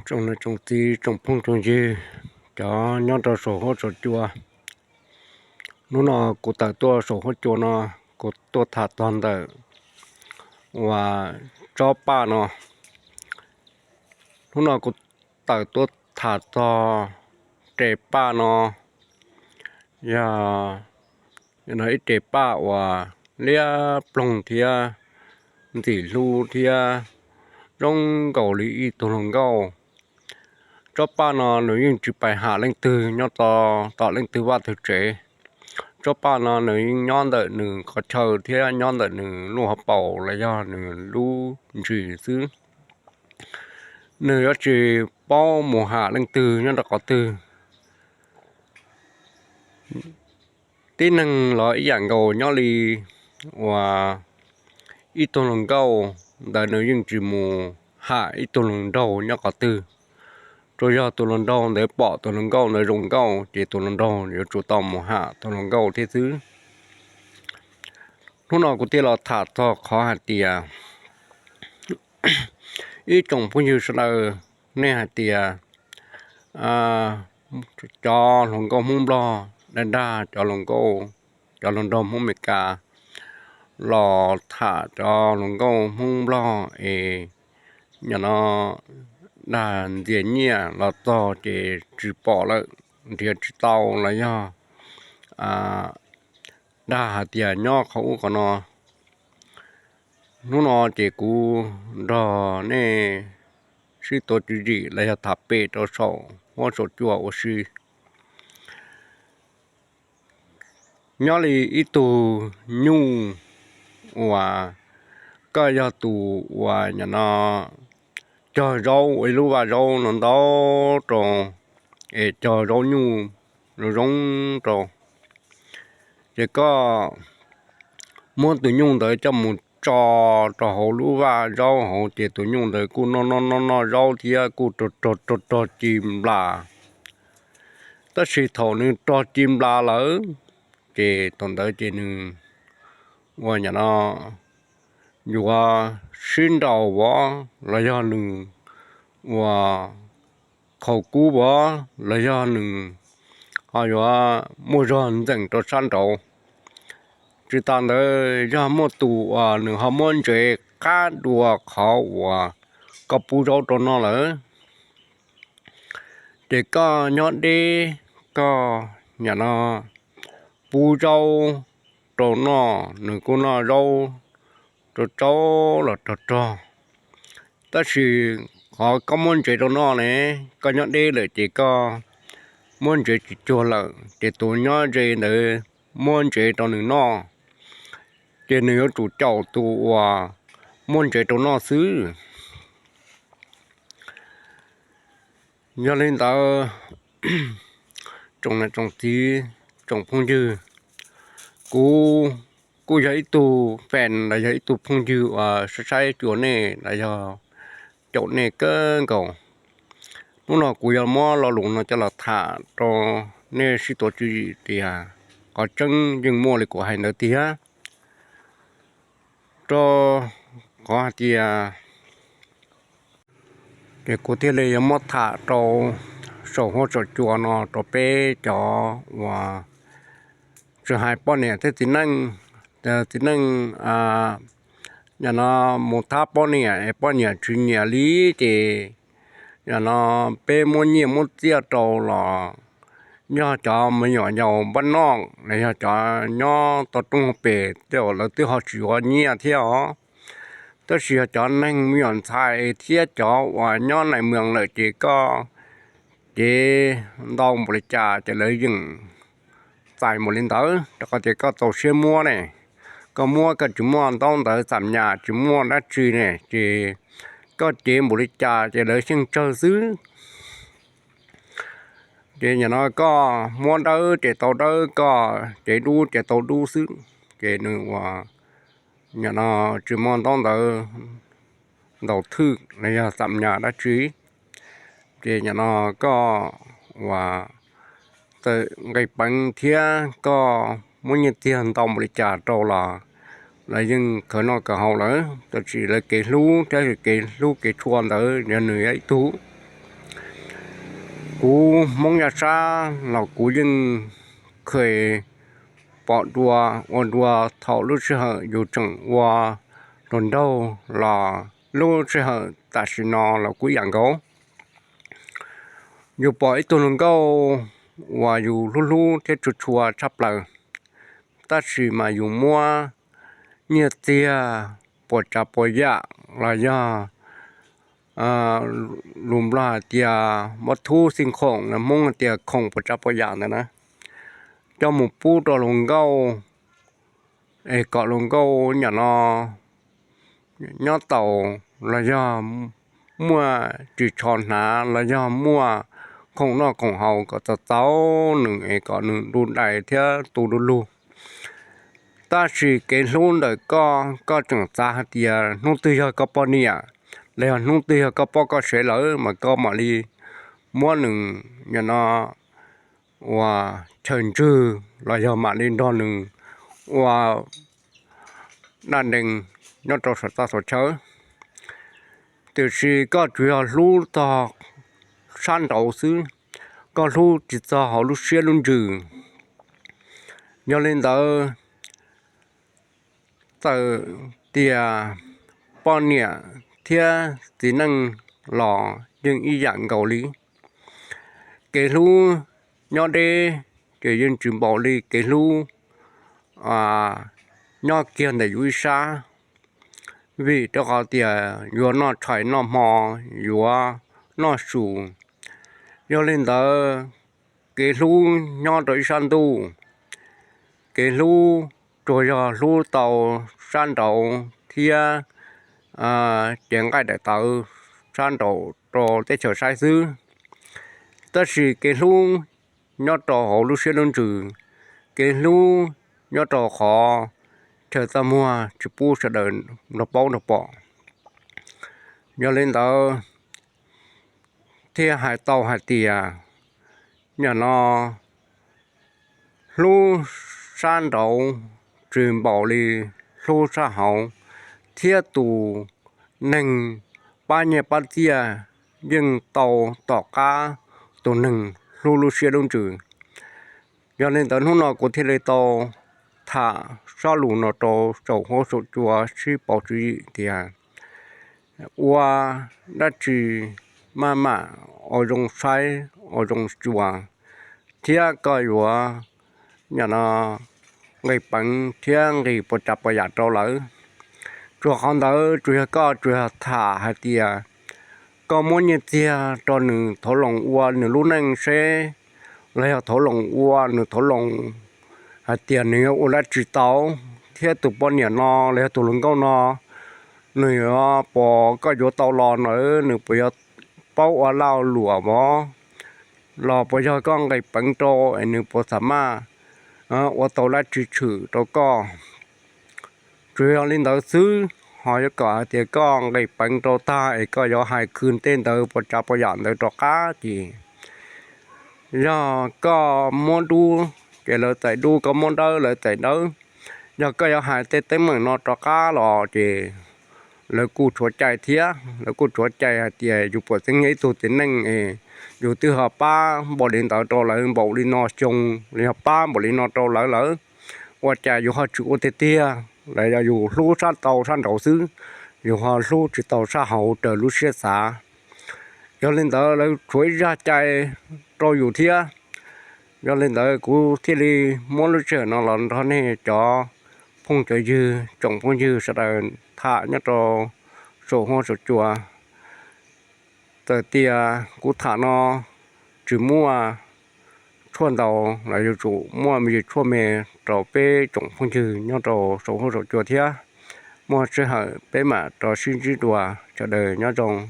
Tsoom niam tsoom txiv tsoom phooj tsoom ywg, cov nyob rau saum huab saum cua, hnub no kuv tawm tuaj saum huab cua no, kuv tuaj tham txog ntawm uas tsob paj no. Hnub no kuv tawm tuaj tham txog tes paj no, yog ib tes paj uas liab ploog thiab ntxim hlub thiab zoo nkaus li ib tug hluas nkauj. Tsob paj no nws yeej tsis pais ham leej twg nyob tom leej twg vaj twg tsev. Tsob paj no nws yeej nyob ntawm nws qhov chaw thiab nyob ntawm nws lub hauv paus los yog nws lub ntsis xwb. Nws yuav tsis paub mus ham leej twg nyob rau qhov twg. Tib neeg los ib yam nkaus, nyob li uas ib tug hluas nkauj ntawd nws yeej tsis mus ham ib tug hluas nraug nyob qhov twg. Tsuas yog tus hluas nraug ntawd pom tus hluas nkauj ntawd zoo nkauj ces tus hluas nraug yuav tsum tau mus ham tus hluas nkauj thiab xwb. Hnub no kuv thiaj los tham txog qhov hais tias, ib tsoom phooj ywg sawv daws, nej hais tias cov hluas nkauj Hmoob Nplog dag dag cov hluas nkauj, cov hluas nraug Hmoob Amelikas los tham cov hluas nkauj Hmoob Nplog es, yog no, dag ntxias nyiaj los txog ces tsis pom lawm, nrhiav tsis tau los yog dag hais tias nyob qhov ub qhov no. Hnub no ces kuv nrog nej sib tuav tswv yim los yog tham pem rau saum huab saum cua ua si. Nyob li ib tug nyuj uas koj yog tus uas, yog no, cog zaub ua ib lub vaj zaub no ntau rau, es cog zaub nyuj zoo zoo rau, ces koj muab tus nyuj ntawd coj mus tso rau hauv lub vaj zaub hauv ces tus nyuj ntawd kuj noj noj noj noj zaub thiab kuj rog rog rog ci nplas. Tab sis thaum nws rog ci nplas lawm, ces thaum ntawd ces nws ua, yog no, yuav sib nraus vov los yog nws ua khaus kub vov los yog nws ho yuav muaj zog ntxeem rau sab nraud. Tsis tas ntawd yog muaj tus uas nws ho muab ntsev qab dua qhov uas koj pub zaub rau noj lawm, ces koj nyob deb, koj, yog no, pub zaub rau noj, nws kuj noj zaub rau tsaub los rog rog. Tab sis qhov koj muab ntsev rau noj ne, koj nyob deb lawm ces koj muab ntsev tsis cuag lawm ces tus nyob ze ntawd muab ntsev rau nws noj, ces nws yuav tsum caum tus uas muab ntsev rau noj xwb. Yog li ntawd, tsoom niam tsoom txiv tsoom phooj ywg, kuv kuj yog ib tug fan los yog ib tug phooj ywg uas saib saib xyuas nej los yog caum nej kawg nkaus. Hnub no kuv yuav muab lo lus no coj los tham rau nej sib tuav tswv yim tias qhov tseeb yeej muaj li kuv hais ntawd tiag. Rau qhov hais tias, ces kuv thiaj li yuav muab tham rau saum huab saum cua no rau peb cov uas tsis hais poj niam thiab txiv neej, txiv neej, yog no, mus thab poj niam es poj niam tsis nyiam li ces yog no peb muab nyiaj muab txiaj rau los yog cov me nyuam yaus npaj noj los yog cov nyob toj roob hauv pes tej zaum lawv twb ho tsis yuav nyiaj thiab os. Tab sis yog cov neeg me nyuam ntxhais thiab cov uas nyob nais moos lawm ces koj cev ntau npaum li cas ces lawv yeem txais npaum li ntawd, rau qhov tias koj txaus siab muab ne. Koj muab koj tsis muaj ntaub ntawv xam nyas tsis muaj dab tsi ne ces koj cev npaum li cas ces lawv xyeej tsawg xwb. Ces yog no koj muab dawb ces tau dawb, koj cev dub ces tau dub xwb. Ces nws ua, yog no, tsis muaj ntaub ntawv ntaus thwj los yog xam nyas dab tsi, ces yog no koj ua txawm nqis peev thiab koj muab nyiaj txiag ntau npaum li cas rau los lawv yeej khaws noj khaws haus lawm, tab sis lawv kev hlub thiab kev hlub kev tshua ntawd yog nws yog ib tug Kuv Hmoob Yaj Sab los kuv yeej kheev pom dua ua dua thaum lub sij hawm yus tseem ua hluas nraug los lub sij hawm tam sim no los kuj ib yam nkaus. Yus pom ib tug hluas nkauj uas yus hlub hlub thiab tshua tshua tshaj plaws, tab sis mas yus muab nyiaj txiag puas tsav puas yam los yog lus Nplog hais tias muab thub xij khoom, Hmoob hais tias khoom puas tsav puas yam ntawd na, coj mus pub rau hluas nkauj es kom hluas nkauj nyam no nyob taus los yog muaj ris tsho hnav los yog muaj khoom noj khoom haus kom txaus txaus nws es kom nws du dais thiab tu du lug. Tab sis kev hlub ntawm koj, koj tseem xav hais tias hnub twg yog koj poj niam los yog hnub twg yog koj poj koj sev lawm mas koj mam li muab nws nyam no ua chaw ntswg los yog mam li nrog nws ua daj nrees nyob rau saum txaj saum chaw. Tiam sis koj tsuas yog hlub txog sab nraud xwb, koj hlub tsis txog hauv lub siab lub ntsws. Yog li ntawd, txawm tias poj niam thiab txiv neej los yeej ib yam nkaus li. Kev hlub nyob deb ces yeej tsis npaum li kev hlub nyob kiag ntawm yus ib sab, vim rau qhov tias yuav noj tshais noj hmo, yuav noj su. Yog li ntawd, kev hlub nyob rau ib sab ntuj, kev hlub tsuas yog hlub tau sab nraud thiab cev nqaij daim tawv sab nraud rau teb chaws saib xwb. Tab sis kev hlub nyob rau hauv lub siab lub ntsws, kev hlub nyob rau qhov chaw txaj muag tsis pub sawv daws nrog paub nrog pom. Yog li ntawd, thiaj hais tau hais tias, nyam no hlub sab nraud tsis npaum li hlub sab hauv, thiab tus neeg pab nyiaj pab txiaj yeej tau tom qab tus neeg hlub lub siab lub ntsws. Yog li ntawd hnub no kuv thiaj li tau tham zaj lus no rau saum huab saum cua sib pauv tswv yim tias, ua dab tsi maj mam ua zoo saib ua zoo xyuas, thiab koj yuav nyam no nqis peev thiab nqis puas tsav puas yam rau lawv. Tsuas qhov ntawd tsuas yog koj tsuas yog tham hais tias koj muab nyiaj txiag rau nws thov loos ua nws lub neej seb, los yog thov loos ua nws thov loos hais tias nws yuav ua dab tsi tau, thiab tus poj niam no los yog tus hluas nkauj no nws yuav puas, koj yuav tau los ntawd nws puas yuav paub ua lau luam mov, los puas yog koj nqis peev rau es nws puas xam maj ua tau dab tsi tshwm rau koj. Tsuas yog li ntawd xwb, ho yuav kom hais tias koj nqis peev rau tag es koj yuav hais khw tej ntawd puas tsav puas yam ntawd rov qab ces yog koj muab dub ces lawv txais dub, koj muab dawb lawv txais dawb. Yog koj yuav hais tej teeb meem no rov qab los ces lawv kuj tshuav cai thiab, lawv kuj tshuav cai hais tias yus puas txeeb yog ib tug txiv neej es yus twb ho pab npaum li ntawd rau lawv npaum li no xyoo, los yog pab npaum li no rau lawv lawm, ua cas yus ho tsis ua tiag tiag, los yog yus hlub sab tau sab nraud xwb, yus ho hlub tsis tau sab hauv raws lub siab xav. Yog li ntawd lawv tshuav ib zaj cai rau yus thiab. Yog li ntawd kuv thiaj li muab lub sij hawm no los nrog nej cov phooj cov ywg tsoom phooj ywg sawv daws tham nyob rau saum huab saum cua. Txawm tias kuv tham no tsis muaj tshuaj ntau los yuav tsum muaj me ntsis tshuaj me rau peb tsoom phooj ywg nyob rau saum huab saum cua thiab. Muaj sij hawm peb mam rov sib ntsib dua, sawv daws nyob zoo.